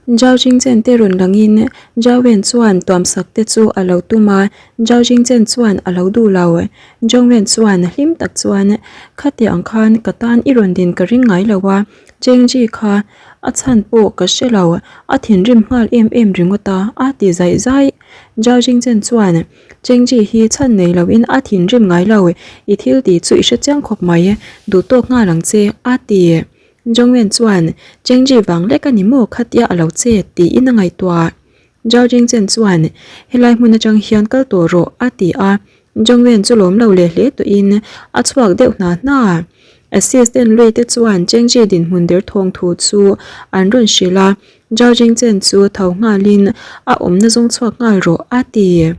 Zhao Jingchen te rawn langin Zhao Wen chuan tuamsak te chu a lo tum a, Zhao Jingchen chuan a lo duh lo. Zhong Wen chuan hlim tak chuan, Khati ang khan ka tan i rawn din ka ring ngai lo a, Cheng Ji kha a chhan pawh ka hre lo, a thinrim nghal em em ringawt a, a ti zaih zaih. Zhao Jingchen chuan, Cheng Ji hi chhan nei loin a thinrim ngai lo, i thil tih chu i hre chiang khawp mai, duh tawk nghal ang che, a ti. Jongwen chuan, Cheng Ji vang lek a ni maw khatia a lo che? tiin a ngaihtuah. Zhao Jingchen chuan, Helai hmun atang hian kal tawh rawh, a ti a. Jongwen chu lawm lo leh hle tawhin a chhuak deuh hna hna. Assistant lui te chuan Cheng Ji dinhmun der thawng thu chu an rawn hrilh a, Zhao Jingchen chu tho nghalin a awmna zawng chhuak nghal rawh, a ti.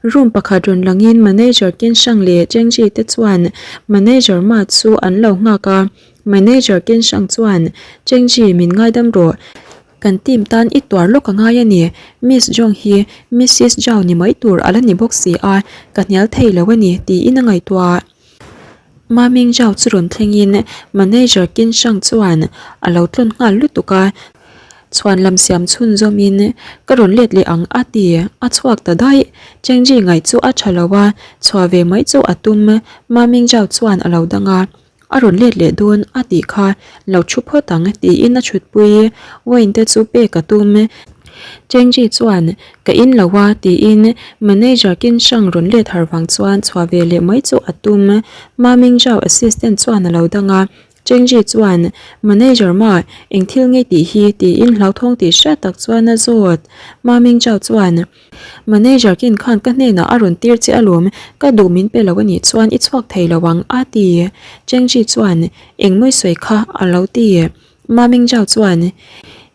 Room pakhat rawn langin manager Ken Shang leh Cheng Ji te chuan manager Ma chu an lo nghak a, manager Ken Shang chuan, Cheng Ji min ngaidam rawh, kan team tan i tuar lawk a ngai a ni, Miss Zhong hi Missis Zhao ni mai tur a la ni bawk si a, ka hnial thei lo a ni tiin a ngaihtuah. Ma Ming Zhao chu rawn thlengin manager Ken Shang chuan a lo tlawn nghal lutuk a, Chhuan lam siam chhun zawmin ka rawn let leh ang a ti, a chhuak ta daih. Chengji ngaih chu a tha lo a, chhuah ve mai chu a tum. Ma Mingzhao chuan a lo dang a, a rawn let leh dawn a tih kha lo thu phawt ang tiin a chhutpui. Wine te chu pek a tum. Chengji chuan ka in lo a tiin manager Kin Shang rawn let har vang chuan chhuah ve leh mai chu a tum. Ma Mingzhao assistant chuan a lo dang a, Chengji chuan, Manager ma, eng thil nge tih hi? tiin hlauthawng tih hriat tak chuan a zawt. Ma Mingchao chuan, Manager kin khan ka hnenah a rawn tir che alawm, ka duh min pe lo anih chuan i chhuak thei lo ang, a ti. Chengji chuan, Eng mawi sawi kha? a lo ti. Ma Mingchao chuan,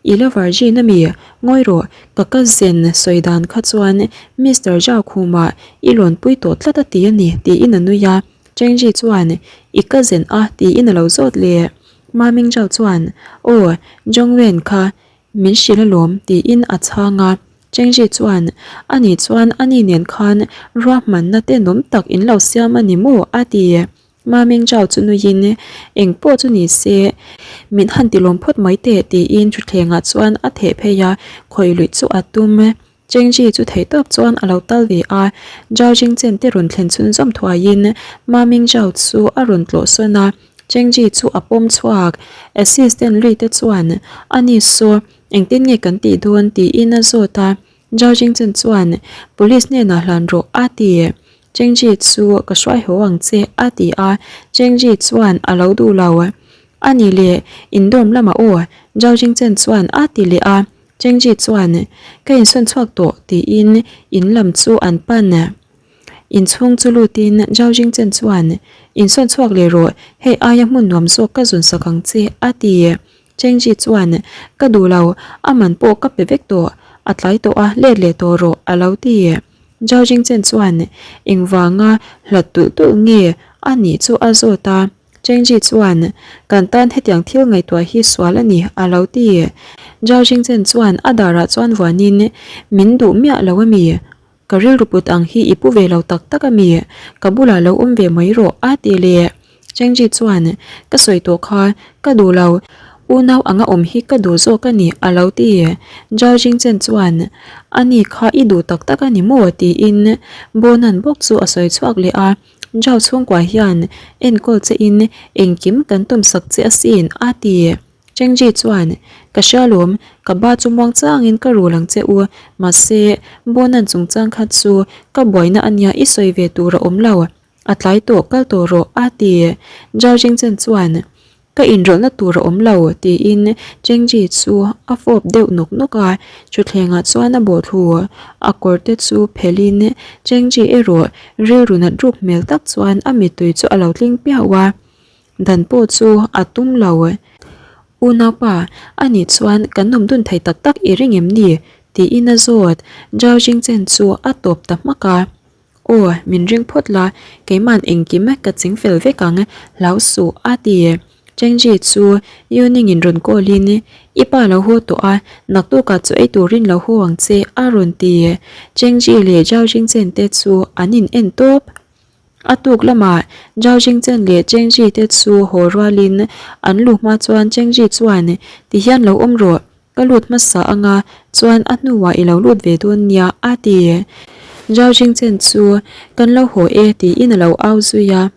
I la virgin ami? Ngawi rawh, ka cousin sawi dan kha chuan Mister Zhao khumah i lawnpui tawh tlat a ti a ni, tiin a nui a. Chengji chuan, I cousin a? tiin a lo zawt leh. Ma Mingzhao chuan, Aw, Zhongwen kha min hrilh alawm, tiin a chhang a. Chengji chuan, Ani chuan ani nen khan ruahmanna tenawm tak in lo siam a ni maw? a ti. Ma Mingzhao chu nuiin, Eng pawh chu ni se, min han tilawm phawt mai teh, tiin thutthlengah chuan a theh phei a, khawih luih chu a tum. Chengji chu theih tawp chuan a lo tal ve a, Zhao Jingchen te rawn thlen chhunzawm thuaiin Ma Mingzhao chu a rawn tlawh sawn a, Chengji chu a pawm chhuak. Assistant lui te chuan, Ani saw, engtin nge kan tih dawn? tiin a zawt a, Zhao Jingchen chuan, Police hnenah hlan rawh, a ti. Chengji chu ka hruai haw ang che, a ti a, Chengji chuan a lo duh lo. Ani leh, indawm lamah aw, Zhao Jingchen chuan a ti leh a. Chengji chuan, Ka insawn chhuak tawh, tiin in lam chu an pan. Inchhung chu lutin Zhao Jingchen chuan, Insawn chhuak leh rawh, hei aia hmun nuam zawk ka zun sak ang che, a ti. Chengji chuan, Ka duh lo, a man pawh ka pe vek tawh, a tlai tawh a, let leh tawh rawh, a lo ti. Zhao Jingchen chuan, Engvanga hlat tulh tulh nge a nih chu a zawt a. Chengji chuan, Kan tan hetiang thil ngaihtuah hi sual a ni, a lo ti. Zhao Jingchen chuan a darah chuan vuanin, Min duh miah lo a mi? Ka rilru put ang hi i pu ve lo tak tak a mi? Ka bulah lo awm ve mai rawh, a ti leh. Chengji chuan, Ka sawi tawh kha, ka duh lo. Unau anga awm hi ka duh zawk a ni, a lo ti. Zhao Jingchen chuan, Ani kha i duh tak tak a ni maw? tiin Bonan bawk chu a sawi chhuak leh a. Zhao chhungkua hian enkawl che in engkim kan tum sak che asin, a ti. Chengji chuan, Ka hria lawm, ka ba chu muang changin ka rul ang che u, mahse, Bonan chungchang kha chu ka buaina ania i sawi ve tur a awm lo, a tlai tawh kal tawh rawh, a ti. Zhao Jingchen chuan, Ka inrawlhna tur a awm lo, tiin Chengji chu a fawp deuh nawk nawk a, thutthlengah chuan a bawhthlu. A kawr te chu phelhin Chengji erawh rilru nat ruk hmel tak chuan a mittui chu a lo tling piau a, dan pawh chu a tum lo. Unaupa, anih chuan kan awm dun thei tak tak i ring em ni? tiin a zawt. Zhao Jingchen chu a tawp ta hmak a. Aw, min ring phawt la, keima'n engkim ka ching fel vek ang, hlau suh, a ti. Chengji chu Yuningin rawn call-in, I pa lo haw tawh a, naktukah chu ei turin lo haw ang che, a rawn ti. Chengji leh Zhao Jingchen te chu an in en tawp. A tuk lamah Zhao Jingchen leh Chengji te chu haw rualin an luh hma chuan Chengji chuan, Tihian lo awm rawh. Ka lut hmasa anga chuan a hnuah i lo lut ve dawn nia a ti. Zhao Jingchen chu kan lo haw e tiin a lo au zui a.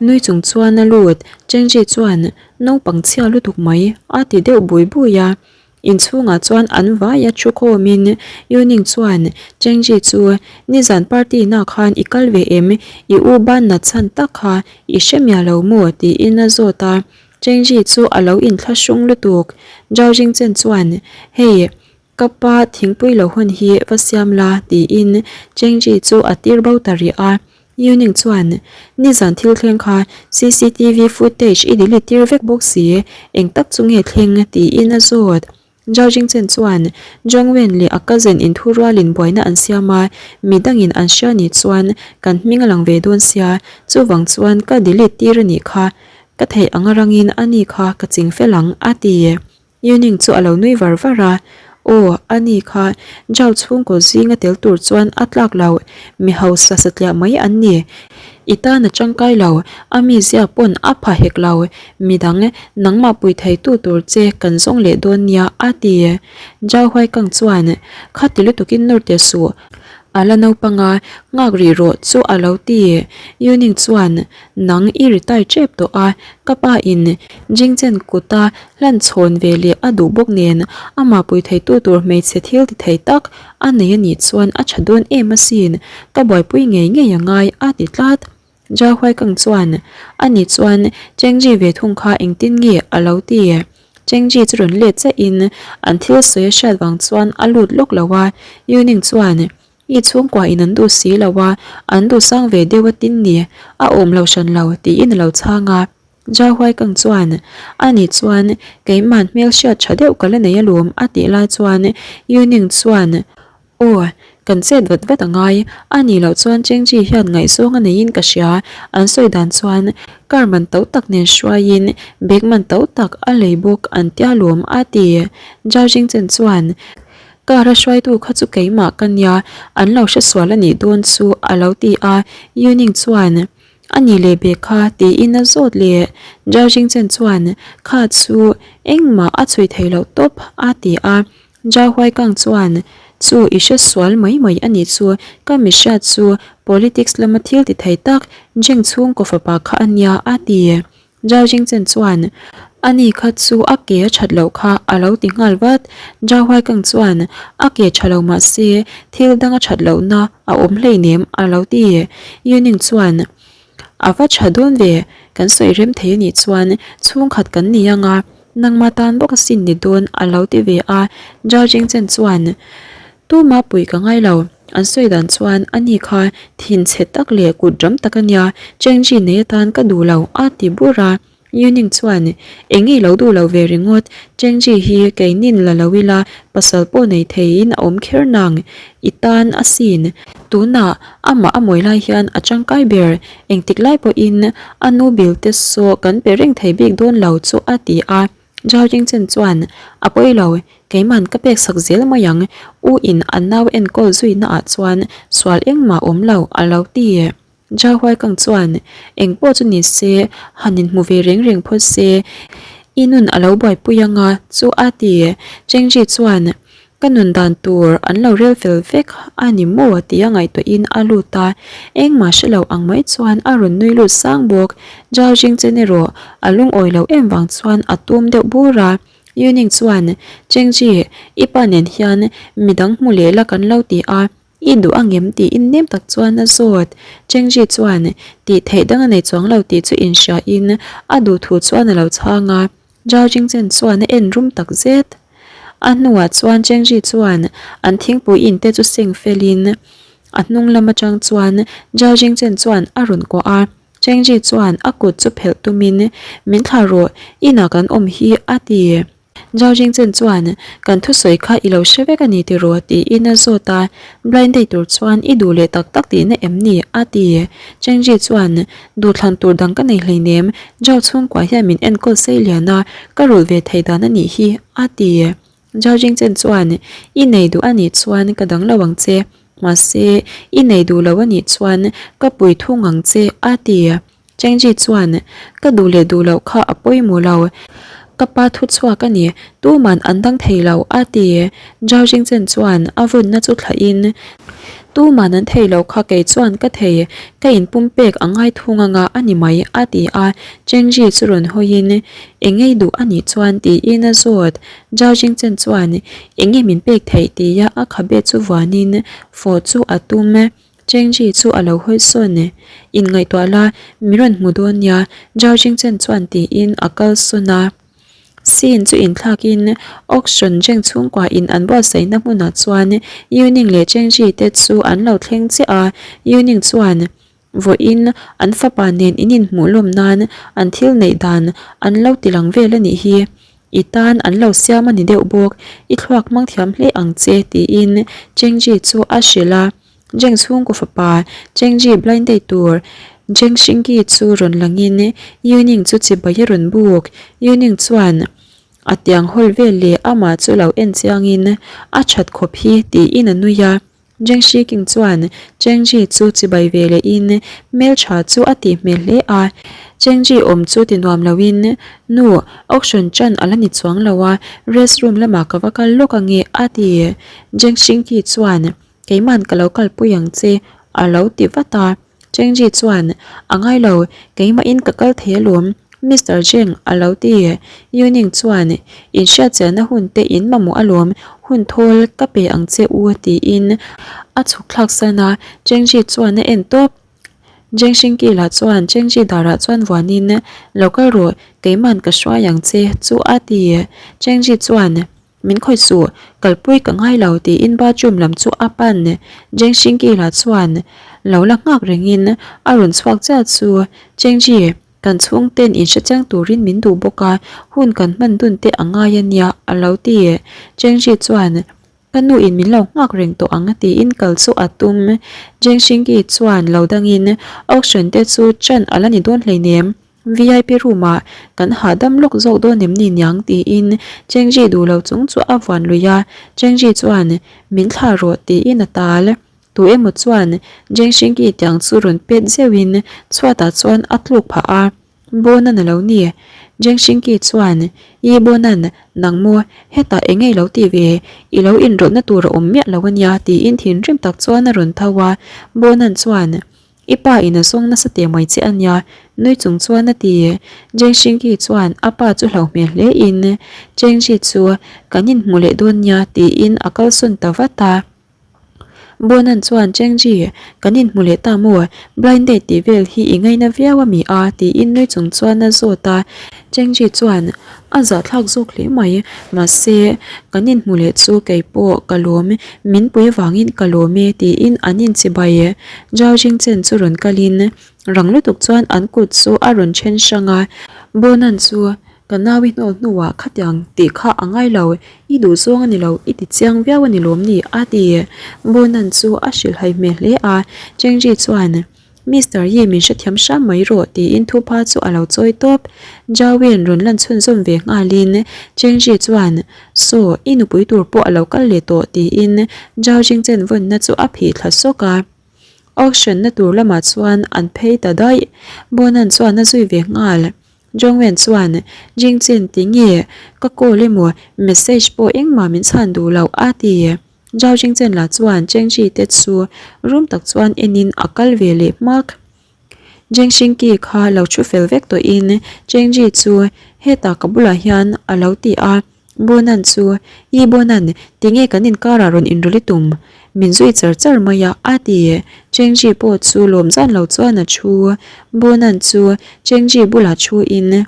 Nui chung chuan a lut, Chengji chuan naupang chhia lutuk mai a ti deuh bui bui a. Inchhungah chuan an vai a thu khawmin Yuning chuan Chengji chu nizan party na khan i kal ve em, i u ban nat chhan tak kha i hre miah lo maw tiin a zawt a. Chengji chu a lo inthlahrung lutuk. Zhao Jingchen chuan, Hei, ka pa thingpui lo hawn hi va siam la, tiin Chengji chu a tir bo ta rih a. Yuning chuan, Nizan thil thleng kha cctv footage i delete tir vek bawk si, eng tak chu nge thleng? tiin a zawt. Zhao Jingchen chuan Zhang Wen leh a cousin inthu rualin buaina an siam a, mi dangin an hria nih chuan kan hming a lang ve dawn sia, chuvang chuan ka delete tir a nih kha, ka theih anga rangin a ni kha ka ching fel ang, a ti. Yuning chu a lo nui var var a, Aw, a ni kha, Zhao chhungkaw zinga tel tur chuan a tlak lo, mi hausa satliah mai an ni. I tan a tangkai lo, a mizia pawn a pha hek lo, midang nangmah pui theitu tur che kan zawng leh dawn nia a ti. Zhao Huaikang chuan, Khati lutukin nawr teh suh, a la naupang a, nghak rih rawh chu a lo ti. Yuning chuan, Nang i retire tep tawh a, ka pa in Jingchen kuta hlan chhawn ve leh a duh bawk nen amah pui theitu tur hmeichhe thil ti thei tak a nei a nih chuan a tha dawn em asin, ka buaipui ngei ngei a ngai a ti tlat. Zhao Huaikang chuan, A nih chuan Chengji ve thung kha engtin nge a lo ti? Chengji chu rawn let chiah in an thil sawi a hriat vang chuan a lut lawk lo a, Yuning chuan, I chhungkua in an duh si lo a, an duh sang ve deuh a tin ni, a awm lo hran lo tiin a lo chhang a. Zhao Huaikang chuan, A nih chuan keimahn hmel hriat tha deuh ka la nei alawm a tih lai chuan Yuning chuan, Aw, kan chet vat vat a ngai, a nih loh chuan Chengji hian ngaihzawng a neiin ka hria, an sawi dan chuan car man to tak nen hruaiin bag man to tak a lei bawk an tia lawm a ti. Zhao Jingchen chuan, Car a hruaitu kha chu keimah ka nia, an lo hre sual a nih dawn chu a lo ti a, Yuning chuan, A ni leh be kha tiin a zawt leh. Zhao Jingchen chuan, Kha chu engmah a chhui thei loh tawp a ti a. Zhao Huaikang chuan, Chu i hre sual mai mai a nih chu, ka mi hriat chu politics lama thil ti thei tak Zheng chhungkaw fapa kha a nia a ti. Zhao Jingchen chuan, A ni kha chu a ke a that loh kha a lo ti nghal vat. Zhao Huaikang chuan, A ke tha lo mah se, thil dang a that lohna a awm hleinem a lo ti. Yuning chuan, A va tha dawn ve, kan sawi rem thei a nih chuan chhungkhat kan ni ang a, nangmah tan bawk asin ni dawn a lo ti ve a. Zhao Jingchen chuan, Tuma puih ka ngai lo. An sawi dan chuan a ni kha thinchhe tak leh kut ram tak a nia, Chengji nei atan ka duh lo a ti bur a. Yuning chuan, Eng nge lo duh lo ve ringawt, Chengji hi keinin la lo ila pasal pawh nei theiin a awm kher nang, i tan asin. Tunah amah a mawi lai hian a tangkai ber, engtik lai pawhin a nu bil te saw kan pe reng thei bik dawn lo chu a ti a. Zhao Jingchen chuan, A pawi lo, keiman ka pek sak zel mai ang, U in a nau enkawl zuina ah chuan sual engmah awm lo a lo ti. Zhao Huaikang chuan, Eng pawh chu ni se, han inhmu ve reng reng phawt se, i nun a lo buaipui anga chu a ti. Chengji chuan, Ka nun dan tur an lo rel fel vek a ni maw tia ngaihtuahin a lut a, engmah hre lo ang mai chuan a rawn nui lut sang bawk. Zhao Jingchen erawh a lungawi lo em vang chuan a tum deuh bur a. Yuning chuan, Chengji, i pa nen hian midang hmu leh la kan lo ti a, i duh angem tiin nem tak chuan a zawt. Chengji chuan tih theih dang a nei chuang lo tih chu inhriain a duh thu chuan a lo chhang a. Zhao Jingchen chuan a en rum tak zet. A hnuah chuan Chengji chuan an thingpui in te chu seng felin a hnung lam atang chuan Zhao Jingchen chuan a rawn kuah a. Chengji chuan a kut chu phelh tumin, Min thlah rawh, inah kan awm hi a ti. Zhao Jingchen chuan, Kan thusawi kha i lo hre vek a ni tiraw? tiin a zawt a. Blind date tur chuan i duh leh tak tak tihna em ni? a ti. Chengji chuan, Duhthlan tur dang ka nei hleinem, Zhao chhungkua hian min enkawl sei lian a, ka rulh ve thei dan a nih hi, a ti. Zhao Jingchen chuan, I nei duh a nih chuan ka dang lo ang che, mahse, i nei duh lo a nih chuan ka pui thung ang che, a ti. Chengji chuan, Ka duh leh duh loh kha a pawimawh lo. Ka pa thu chhuak a ni, tuman an dang thei lo, a ti. Zhao Jingchen chuan a vunna chu thlahin, Tuman an thei lo kha kei chuan ka thei, ka inpum pek a ngai thung anga a ni mai, a ti a. Cheng Ji chu rawn hawiin, Eng ngei duh a nih chuan tiin a zawt. Zhao Jingchen chuan, Eng nge min pek theih tia a khabe chu vuanin fawh chu a tum. Chengji chu a lo hawi sawn e. Inngaihtuah la, mi rawn hmu dawn nia, Zhao Jingchen chuan tiin a kal sawn a. Scene chu inthlakin auction Zheng chhungkua in an buatsaihna hmunah chuan Yuning leh Chengji te chu an lo thleng chiah a. Yuning chuan vawiin an fapa nen in inhmuh lawm nan an thil neih dan an lo ti lang vel a nih hi. I tan an lo siam a ni deuh bawk, i thluak hmang thiam hle ang che tiin Chengji chu a hrilh a. Zheng chhungkaw fapa Chengji blind date tur Zheng Xingyi chu rawn langin Yuning chu chibai a rawn buk. Yuning chuan a tiang hawl vel leh amah chu lo en chiangin a that khawp hi tiin a nui a. Zheng Xiking chuan Chengji chu chibai ve lehin hmeltha chu a tih hmel hle a. Chengji awm chu ti nuam loin Nu, auction chan a la ni chuang lo a, rest room lamah ka va kal lawk ange a ti. Zheng Xingyi chuan Keiman ka lo kalpui ang che, a lo ti vat a. Chengji chuan, A ngai lo, keimahin ka kal thei alawm, Mister Zheng, a lo ti. Yuning chuan, Inhriatchianna hun te in mamawh alawm, hun thawl ka pe ang che u, tiin a chhuk thlak san a. Chengji chuan a en tawp. Zheng Xingki lah chuan Chengji darah chuan vuanin, Lo kal rawh, keiman ka hruai ang che, chu a ti. Chengji chuan, Min khawih suh, kalpui ka ngai lo tiin bathroom lam chu a pan. Zheng Xingyi lah chuan lo la nghak rengin a rawn chhuak chiah chu Chengji, kan chhungten in hrechiang turin min duh bawk a, hun kan hman dun te a ngai a nia a lo ti. Chengji chuan ka nu in min lo nghak reng tawh ang tiin kal chu a tum. Zheng Xingyi chuan lo dangin auction te chu chan a la ni dawn hleinem. VIP room ah kan hahdam lawk zawk dawn em ni niang tiin Chengji duh lo chung chu a vuan lui a, Chengji chuan min thlah rawh tiin a tal. Tu emaw chuan Zheng Xingyi tiang chu rawn pet zeuhin chhuatah chuan a tluk phah a, Bonan a lo ni. Zheng Xingyi chuan I Bonan, nang maw hetah eng nge i lo ti ve, i lo inrawlhna tur a awm miah lo ania tiin thinrim tak chuan a rawn tho a, Bonan chuan I pa in a zawng nasa teh mai che a nia, nui chung chuan a ti. Zheng Xingyi chuan a pa chu hlo hmel hle in, Cheng Ji chu kan inhmu leh dawn nia tiin a kalsawn ta vat a. Bonan chuan Cheng Ji, kan inhmu leh ta maw? Blind date tih vel hi i ngaina viau a mi a? tiin nui chung chuan a zawt a. Cheng Ji chuan A zahthlak zawk hle mai, mahse kan inhmu leh chu kei pawh ka lawm, min pui vangin ka lawm e tiin an inchibai e. Zhao Jingchen chu rawn kalin rang lutuk chuan an kut chu a rawn then hrang a, Bonan chu ka nau i hnawl hnuah khatiang tih kha a ngai lo, i duh zawng a ni lo, i ti chiang viau a ni lawm ni a ti. Bonan chu a hrilhhai hmel hle a, Chengji chuan. Mister Yi min hrethiam hram mai rawh tiin thupha chu a lo chawi tawp. Jawian rawn lan chhunzawm ve nghalin Chengji chuan, Saw, i nupui tur pawh a lo kal leh tawh tiin Zhao Jingchen vawnna chu a phih thla sawk a. Auction na tur lamah chuan an phei ta daih. Bonan chuan a zui ve nghal. Jongwen chuan, Jingchen tinge ka call emaw message pawh engmah min chhan duh loh a ti. Zhao Jingchen lah chuan Cheng Ji te chu rum tak chuan enin a kal ve leh hmak. Zheng Xingqi kha lo thu fel vek tawhin Cheng Ji chu hetah ka bulah hian a lo ti a, Bonan chu, Yi Bonan, tinge kan inkarah rawn inrawlh i tum? Min zui char char mai a, a ti. Cheng Ji pawh chu lawm zan lo chuan a thu. Bonan chu Cheng Ji bulah thuin.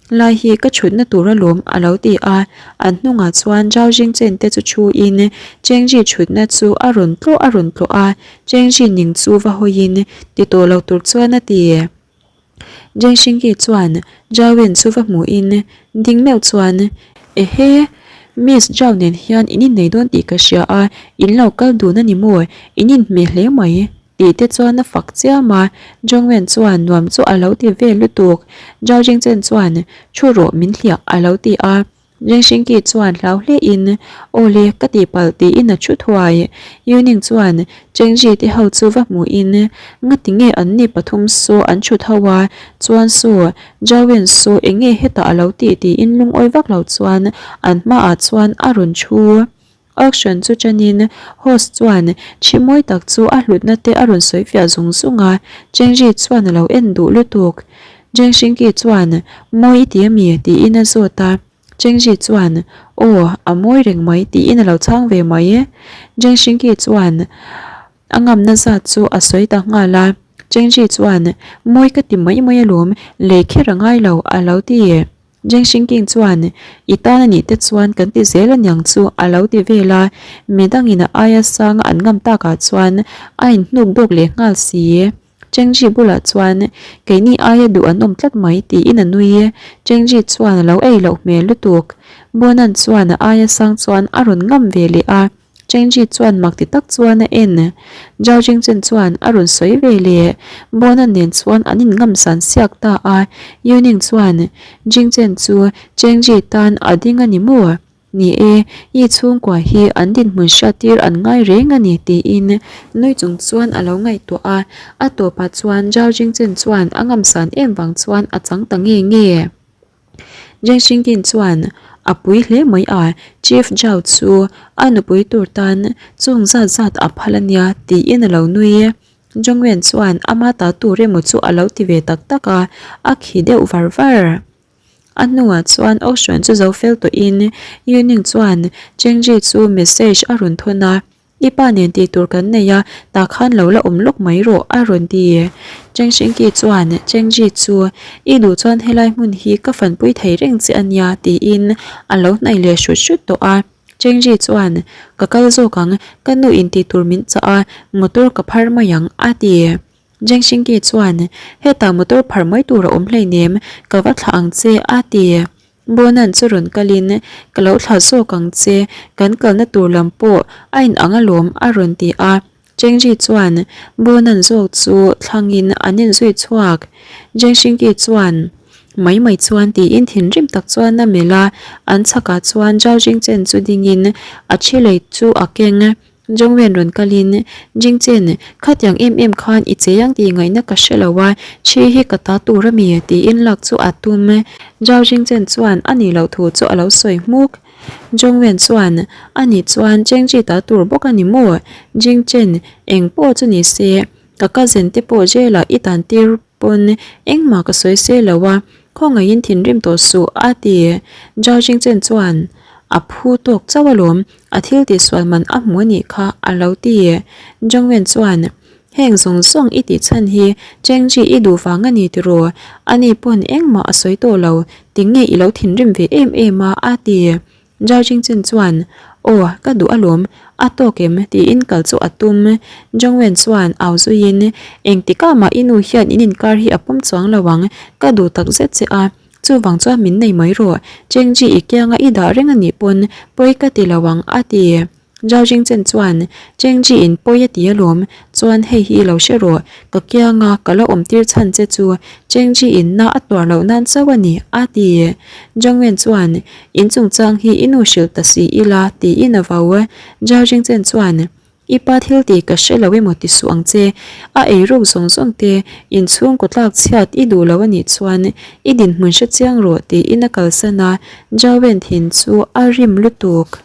Lai hi ka chhutna tur alawm a lo ti a, an hnungah chuan Zhao Jingchen te chu thuin Chengji chhutna chu a rawn tlawh a rawn tlawh a, Chengji ning chu va hawiin ti tawh lo tur chuan a ti. Zheng Xingyi chuan Zhao Wen chu va hmuhin ding meuh chuan, Ehe, Miss Zhao nen hian in innei dawn tih ka hria a, in lo kal dun a ni maw? In inhmeh hle mai. Tih te chuan a fak chiam a, Jongwen chuan nuam chu a lo ti vel lutuk. Zhao Jingchen chuan, Thu rawh min hliah a lo ti a. Jengxingki chuan hlau hle in, Aw le, ka tihpalh tiin a thu thuai. Yuning chuan Chengji te ho chu va hmuh in, Ngati nge an ni pathum saw an thut ho a, chuan saw Jawen saw eng nge hetah a lo tih tiin lungawi vak lo chuan an hmaah chuan a rawn thu. Auction chu ṭanin host chuan thi mawi tak chu a hlutna te a rawn sawi fiah zung zung a, Chengji chuan a lo en duh lutuk. Jengxingki chuan, Mawi i ti ami? tiin a zawt a, Chengji chuan, Aw, a mawi reng mai tiin a lo chhang ve mai. Jengxingki chuan a ngamna zat chu a sawi ta nghal a, Chengji chuan, Mawi ka ti mai mai alawm, lei kher a ngai lo a lo ti. Jeng Xingking chuan, I tan a nih te chuan kan ti zel aniang chu a lo ti vel a, midangin a aia sanga an ngam takah chuan a inhnuk dawk leh nghal si. Cheng Ji bulah chuan, Keini aia duh an awm tlat mai tiin a nui. Cheng Ji chuan a lo ei loh hmel lutuk. Bonan chuan a aia sang chuan a rawn ngam ve leh a. Chengji chuan mak ti tak chuan a en. Zhao Jingchen chuan a rawn sawi ve leh. Bona nen chuan an inngam san siak ta a. Yuning chuan, Jingchen chu Chengji tan a ding a ni maw? Ni e, i chhungkua hi an dinhmun hriattir an ngai reng a ni tiin nui chung chuan a lo ngaihtuah a. A tawpah chuan Zhao Jingchen chuan a ngam san em vang chuan a chang ta nge nge. Jeng Xingkin chuan a pui hle mai a, Chief Zhao chu a nupui tur tan chung zat zat a phal a nia tiin a lo nui. Zhongwen chuan ama ta tur emaw chu a lo ti ve tak tak a, a khi deuh var var. A hnuah chuan auction chu zo fel tawhin Yuning chuan Chengji chu message a rawn thawn a. I pa nen tih tur kan nei a, tah khan lo la awm lawk mai rawh, a rawn ti. Cheng Xingki chuan Cheng Ji chu, I duh chuan helai hmun hi ka fanpui thei reng che a nia, tiin a lo hnaih leh hrut hrut tawh a. Cheng Ji chuan, Ka kal zawk ang, ka nu in tih tur min chah a, motor ka phar mai ang, a ti. Jeng Xingki chuan, Hetah motor phar mai tur a awm hleinem, ka va thlah ang che, a ti. Bonan chu rawn kalin, Ka lo thlah zawk ang che, kan kalna tur lam pawh a inang alawm a rawn ti a. Chengji chuan Bonan zawk chu thlangin an inzui chhuak. Jeng Xingki chuan, Mai mai chuan tiin thinrim tak chuan a melh a, an chhakah chuan Zhao Jingchen chu dingin a thi lei chu a keng. Jongwen rawn kalin, Jingchen, khatiang em em khan i chei ang tih ngaihna ka hre lo a, thi hi ka ta tur a mi? tiin lak chu a tum. Zhao Jingchen chuan a nih loh thu chu a lo sawi hmuk. Jongwen chuan, A nih chuan Chengji ta tur bawk a ni maw? Jingchen, eng pawh chu ni se, ka cousin te pawh jail ah i tan tir Pawn engmah ka sawi se lo a, khawngaihin thinrim tawh suh a ti. Zhao Jingchen chuan a phu tawk chauh alawm, a thil tihsual man a hmu anih kha a lo ti. Zhong Wen chuan, Heng zawng zawng i tih chhan hi Cheng Ji i duh vang a ni tiraw? Ani pawn engmah a sawi tawh lo, tinge i lo thinrim ve em em a a ti. Zhao Jingchen chuan, Aw, ka duh alawm, a tawk em? tiin kal chu a tum. Zhong Wen chuan au zuiin, Engtikah mah i nu hian in inkar hi a pawm chuang lo ang, ka duh tak zet che a, chuvang chuan min nei mai rawh, Cheng Ji i kianga i dah reng a nih pawn pawi ka ti lo ang, a ti. Zhao Jingchen chuan, Cheng Ji in pawi a ti alawm, chuan hei hi i lo hre rawh, ka kianga ka la awm tir chhan che chu Cheng Ji in na a tuar loh nan chauh a ni, a ti. Zhang Wen chuan, In chungchang hi i nu hrilh ta si ila, tiin a vau. Zhao Jingchen chuan, I pa thil tih ka hre lo emaw ti suh ang che, a eiruk zawng zawng te, inchhungkaw tlak chhiat i duh lo a nih chuan i dinhmun hre chiang rawh, tiin a kalsan a, Zhao Wen thin chu a rim lutuk.